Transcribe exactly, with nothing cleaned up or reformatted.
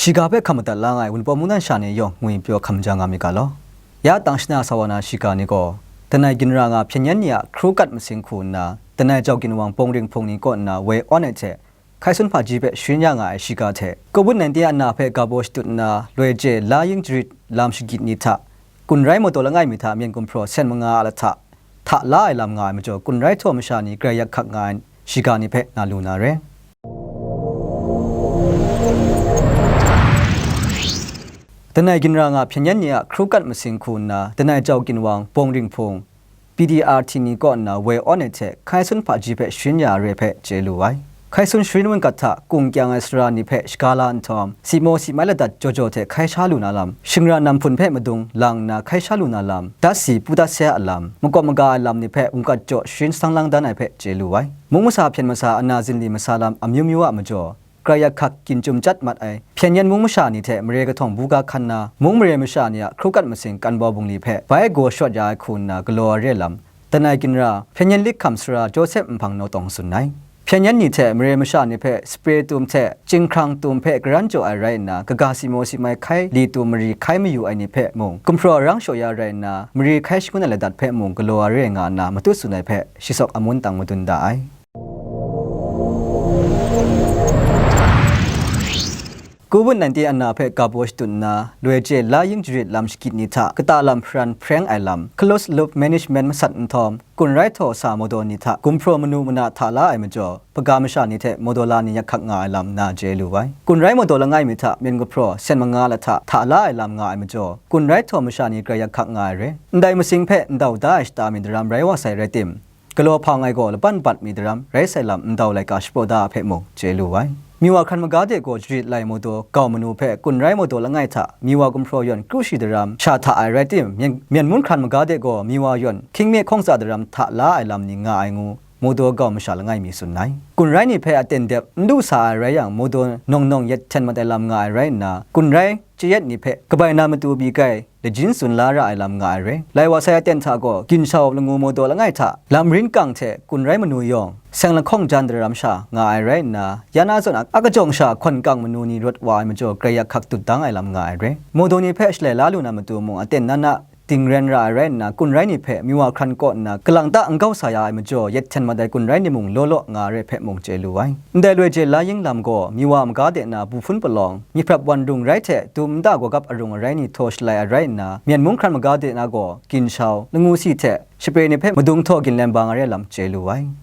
Shiga hpe hkam madat la nga ai Wunpawng mungdan sha ni yawng ngwi pyaw hkam ja nga myit ga law. Ya tang shana sa wa na shiga ni gaw, danai ginra nga hpyen yen ni a hkru kat masing hku nna, danai jau ginwang bawng ring hpung ni kaw nna woi awn ai hte, hkai sun hpaji hpe sharin ya nga ai shiga hte, covid nineteen a na hpe ga baw shadut nna, loi je la yin jarit lam shagit ni hta, kun rai mawdaw langai mi hta myen gumhpraw sen manga a lahta hta la ai lam nga ai majaw, kun rai htaw masha ni grai yak hkak nga ai shiga ni hpe na lu na re. Danai ginra nga hpyen yen ni a hkru kat masing hku nna, danai jau ginwang bawng ring hpung, P D R T ni kaw nna woi awn ai hte hkai sun hpaji hpe sharin ya ai re hpe chye lu ai. Hkai sun sharin wungat hta kung kyang ai sara ni hpe shaga la nhtawm, si maw si mai ladat jaw jaw hte hkai sha lu na lam, shingra nam hpun hpe madung lang nna hkai sha lu na lam, dat si pu dat se a lam, makawp maga ai lam ni hpe wungat jaw sharin sahlang lang dan ai hpe chye lu ai. Mung masa hpyen masa ana zinli masa lam amyu myu a majaw, grai yak hkak gyin chyum chyat mat ai, hpyen yen mung masha ni hte mare kahtawng buga hkan na, mung mare masha ni a hkru kat masing kan bau bungli hpe bai gaw shawt ya ai hku nna galaw ai re lam, danai ginra, hpyen yen lik hkam sara Joseph Nhpang Naw Tawng tsun ai. Hpyen yen ni hte mare masha ni hpe spray tum hte chyinghkrang tum hpe karan jaw ai rai nna, kaga si maw si mai hkai li tum mari hkai mayu ai ni hpe mung, gumhpraw arang shaw ya rai nna, mari hkai shangun ai ladat hpe mung galaw ai re nga nna matut tsun ai hpe, shisawk amun tang madun da ai. Covid nineteen a na hpe ga baw shadut nna, loi je la yin jarit lam shagit ni hta kata lam hparan hpreng ai lam, closed loop management masat nhtawm, kun rai htaw sa mawdaw ni hta gumhpraw manu mana hta la ai majaw, hpaga masha ni hte mawdaw la ni yak hkak nga ai lam na chye lu ai. Kun rai mawdaw langai mi hta myen gumhpraw sen manga lahta hta la ai lam nga ai majaw, kun rai htaw masha ni grai yak hkak nga ai re. Ndai masing hpe ndau da ai shata mi daram rai wa sai rai tim, galaw hpang ai gaw laban bat mi daram rai sai lam ndau laika shapraw da hpe mung chye lu ai. Miwa hkran maga de gaw jarit lai mawdaw gau manu hpe kun rai mawdaw langai hta miwa gumhpraw yawn kru shi daram sha hta ai rai tim, myen, myen mun hkran maga de gaw miwa yawn hkying me hkawng tsa daram hta la ai lam ni nga ai ngu, mawdaw gau masha langai mi tsun ai. Kun rai ni hpe aten dep n du sa ai rai yang, mawdaw nawng nawng yet hten mat ai lam nga ai rai nna, kun rai chayet ni hpe kabai na matu pyi kai, lajin tsun la ra ai lam nga ai re. Lai wa sai aten hta gaw, ginshau lagu mawdaw langai hta, lam rin kang hte kun rai manu yawng, seng lahkawng jan daram sha nga ai rai nna, ya na zawn a, a kajawng sha hkawn kang manu ni rawt wa ai majaw, grai yak hkak dut dang ai lam nga ai re. Mawdaw ni hpe shalai la lu na matu mung, aten na na dingren ra ai rai nna, kun rai ni hpe miwa hkran kaw nna, kalang ta n gau sa ya ai majaw, yet hten mat ai kun rai ni mung law law nga ai re hpe mung chye lu ai. Ndai loi je la yin lam gaw, miwa maga de na bu hpun palawng, myihprap wan rung rai hte, dum nta gawgap arung arai ni htaw shalai ai rai nna, myen mung hkran maga de na gaw, ginshau, lagu si hte, shapre ni hpe madung htaw ginlem bang ai re lam chye lu ai.